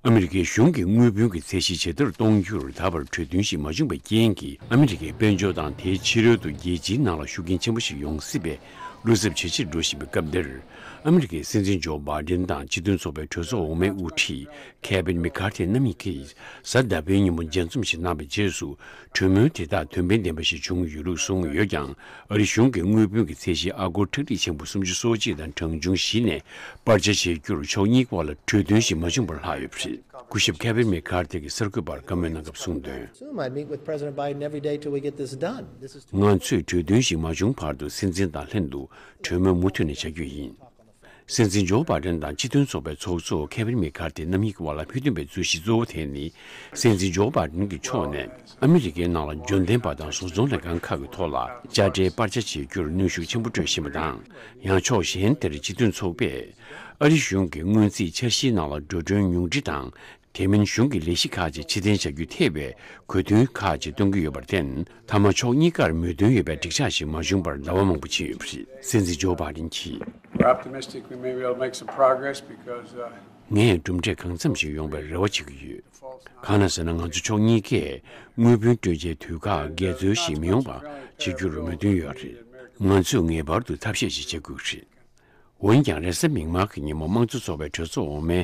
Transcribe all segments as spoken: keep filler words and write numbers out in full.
ཨ་མི་རི་ཀའི་གཞུང་གིས་དངུལ་བུན་གྱི་ཚད་གཞི་ཇེ་མཐོར་གཏོང་རྒྱུར་ད་བར་གྲོས་མཐུན་ཞིག་མ་བྱུང་བའི་རྐྱེན་གྱིས། ཨ་མི་རི་ཀའི་དཔལ་འབྱོར་དང་དེའི་ཕྱི་རོལ་དུ་རྒྱལ་སྤྱིའི་ནང་ལ་ཤུགས་རྐྱེན་ཆེན་པོ་ཞིག་ཡོང་སྲིད་པས། བློ་འཚབ་ཇེ་ཆེར་འགྲོ་བཞིན་པའི་སྐབས་འདིར། ཨ་མི་རི་ཀའི་སྲིད་འཛིན་ཇོ་བྷའི་ཌེན་དང་སྤྱི་མཐུན་ཚོགས་པའི་གྲོས་ཚོགས་འོག་མའི་དབུ་ཁྲིད་ཁེ་ཝིན་མེ་ཁར་ཐི་རྣམ་གཉིས་ཀྱིས། གཟའ་ཟླ་བའི་ཉིན་མོ་མཇལ་འཛོམས་ཤིག་གནང་བའི་རྗེས་སུ། གྲོས་མོལ་དེ་དག་དོན་ཕན་ལྡན་པ་ཞིག་བྱུང་ཡོད་ལུགས་གསུངས་ཡོད་ཀྱང་། ཨ་རི་གཞུང་གིས་དངུལ་བུན་གྱི་ཚད་གཞི་ཨ་སྒོར་ཁྲག་ཁྲིག་ཆེན་པོ་སུམ་ཅུ་སོ་གཅིག་དང་གྲངས་ཆུང་བཞི་ནས་སྤར་ཆ་བྱེད་རྒྱུར་ཕྱོགས་གཉིས་ཀྱི་བར་ལ་གྲོས་མཐུན་ཞིག་མ་བྱུང་བར་ལྷག་ཡོད་པ་རེད། སྐུ་ཞབས་ཁེ་ཝིན་མེ་ཁར་ཐི་གིས་གསར་འགོད་པར་བཀའ་མོལ་གནང་སྐབས་གསུངས་དོན། Soon, I meet with President Biden every day till we get this done. This is ང་ཚོས་གྲོས་མཐུན་ཞིག་མ་བྱུང་བར་དུ་སྲིད་འཛིན་དང་ལྷན་དུ་གྲོས་མོལ་མུ་མཐུད་ནས་བྱ་རྒྱུ་ཡིན། སྲིད་འཛིན་ཇོ་བྷའི་ཌེན་དང་སྤྱི་མཐུན་ཚོགས་པའི་ཚོགས་གཙོ་ཁེ་ཝིན་མེ་ཁར་ཐི་རྣམ་གཉིས་ཀྱི་བར་ལ་མི་མཐུན་པའི་རྩོད་གཞི་གཙོ་བོ་དེ་ནི། སྲིད་འཛིན་ཇོ་བྷའི་ཌེན་གྱི་ཕྱོགས་ནས་ཨ་མི་རི་ཀའི་ནང་ལ་འབྱོར་ལྡན་པ་དང་བཟོ་ཚོང་ལས་ཁང་ཁག་གི་ཐོག་ལ་དཔྱ་ཁྲལ་སྤར་ཆ་བྱེད་རྒྱུར་གནོན་ཤུགས་ཆེན་པོ་སྤྲོད་བཞིན་པ་དང་། ཡང་ཕྱོགས་གཞན་དེར་སྤྱི་མཐུན་ཚོགས་པས་ཨ་རི་གཞུང་གི་སྔོན་རྩིས་འཆར་གཞིའི་ནང་ལ་འགྲོ་གྲོན་ཉུང་འཕྲི་དང་། དེ་མིན་གཞུང་གི་ལས་གཞི་ཁག་ཅིག་ཕྱིར་འཐེན་བྱ་རྒྱུ་ཐེ་བའི་གོ་མཐུན་ཁག་ཅིག་གཏོང་གི་ཡོད་པར་བརྟེན། མཐའ་མ་ཕྱོགས་གཉིས་ཀར་མོས་མཐུན་ཡོད་པའི་འགྲིག་འཆར་ཞིག་མ་བྱུང་བར་ཟླ་བ་མང་པོ་ཕྱིན་ཡོད་པ་རེད། སྲིད་འཛིན་ཇོ་བྷའི་ཌེན་གྱིས། We're optimistic we may be able to make some progress because, uh, ངས་གྲུབ་འབྲས་གང་འཚམ་ཞིག་ཡོང་བའི་རེ་བ་བྱེད་ཀྱི་ཡོད། གང་ན་ཟེར་ན། ང་ཚོ་ཕྱོགས་གཉིས་ཀས་དངུལ་བུན་སྤྲོད་བྱའི་དུས་བཀག་འགལ་འཛོལ་ཞིག་མི་ཡོང་བ་བྱེད་རྒྱུར་མོས་མཐུན་ཡོད་རེད། ང་ཚོས་ངེས་པར་དུ་ཐབས་ཤེས་ཤིག་བྱེད་དགོས་རེད། འོན་ཀྱང་། རེས་གཟའ་མིག་དམར་གྱི་ཉིན་མོ་དམངས་གཙོ་ཚོགས་པའི་གྲོས་ཚོགས་འོག་མའི་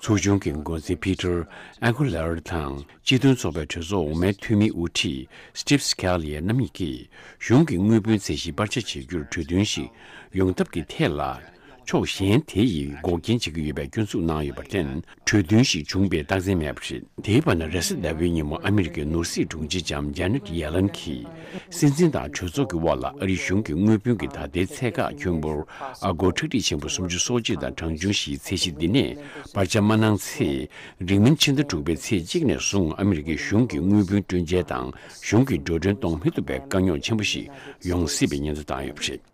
ཚོགས་ཆུང་གི་འགོ་འཛིན་པི་ཏར་ཨེ་ཁུ་ལར་དང་། སྤྱི་མཐུན་ཚོགས་པའི་གྲོས་ཚོགས་འོག་མའི་འཐུས་མི་དབུ་ཁྲིད་སི་ཊིབ་སི་ཁེ་ལི་ཡ་རྣམ་གཉིས་ཀྱིས། གཞུང་གི་དངུལ་བུན་ཚད་གཞི་སྤར་ཆ་བྱེད་རྒྱུར་གྲོས་མཐུན་ཞིག་ཡོང་ཐབས་ཀྱི་ཐད་ལ། ཕྱོགས་གཞན་དེ་ཡིས་འགོག་རྐྱེན་བྱེད་ཀྱི་ཡོད་པའི་སྐྱོན་འཛུགས་གནང་ཡོད་པར་བརྟེན། གྲོས་མཐུན་ཞིག་བྱུང་བའི་རྟགས་མཚན་མེད་པ་རེད། དེའི་བར་ན། རེས་གཟའ་ཟླ་བའི་ཉིན་མོ་ཨ་མི་རི་ཀའི་ནོར་སྲིད་དྲུང་ཆེ་ལྕམ་ཇེ་ནེ་ཊི་ཡེ་ལན་གྱིས། སྲིད་འཛིན་དང་གྲོས་ཚོགས་ཀྱི་དབར་ལ་ཨ་རིའི་གཞུང་གི་དངུལ་བུན་གྱི་ད་ལྟའི་ཚད་བཀག་ཁྱོན་འབོར་ཨ་སྒོར་ཁྲག་ཁྲིག་ཆེན་པོ་སུམ་ཅུ་སོ་གཅིག་དང་གྲངས་ཆུང་བཞིའི་ཚད་གཞི་འདི་ནས་སྤར་ཆ་མ་གནང་ཚེ། རིང་མིན་ཕྱི་ཟླ་དྲུག་པའི་ཚེས་གཅིག་ནས་བཟུང་ཨ་མི་རི་ཀའི་གཞུང་གི་དངུལ་བུན་སྤྲོད་འཇལ་དང་གཞུང་གི་འགྲོ་གྲོན་གཏོང་མི་ཐུབ་པའི་དཀའ་རྙོག་ཆེན་པོ་ཞིག་ཡོང་སྲིད་པའི་ཉེན་བརྡ་བཏང་ཡོད་པ་རེད།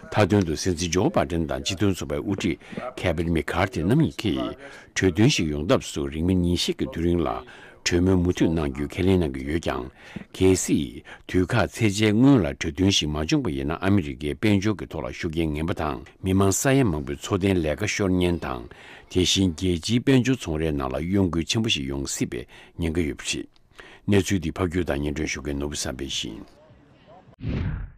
མཐའ་དོན་དུ། སྲིད་འཛིན་ཇོ་བྷའི་ཌེན་དང་སྤྱི་མཐུན་ཚོགས་པའི་དབུ་ཁྲིད་ཁེ་ཝིན་མེ་ཁར་ཐི་རྣམ་གཉིས་ཀྱིས་གྲོས་མཐུན་ཞིག་ཡོང་ཐབས་སུ་རིང་མིན་ཉིན་ཤས་ཀྱི་དུས་རིང་ལ་གྲོས་མོལ་མུ་མཐུད་གནང་རྒྱུའི་ཁས་ལེན་གནང་གི་ཡོད་ཀྱང་། གལ་སྲིད་དུས་བཀག་ཚད་འཇལ་སྔོན་ལ་གྲོས་མཐུན་ཞིག་མ་བྱུང་བ་ཡིན་ན། ཨ་མི་རི་ཀའི་དཔལ་འབྱོར་གྱི་ཐོག་ལ་ཤུགས་རྐྱེན་ངན་པ་དང་། མི་མང་ས་ཡ་མང་པོའི་འཚོ་རྟེན་ལས་ཀ་ཤོར་ཉེན་དང་། དེ་བཞིན་རྒྱལ་སྤྱིའི་དཔལ་འབྱོར་ཚོང་རའི་ནང་ལ་གཡོ་འགུལ་ཆེན་པོ་ཞིག་ཡོང་སྲིད་པའི་ཉེན་ཁ་ཡོད་པ་རེད། གནས་ཚུལ་འདི་ཕབ་སྒྱུར་དང་སྙན་སྒྲོན་ཞུ་མཁན་ནོར་བུ་བསམ་འཕེལ་ཡིན།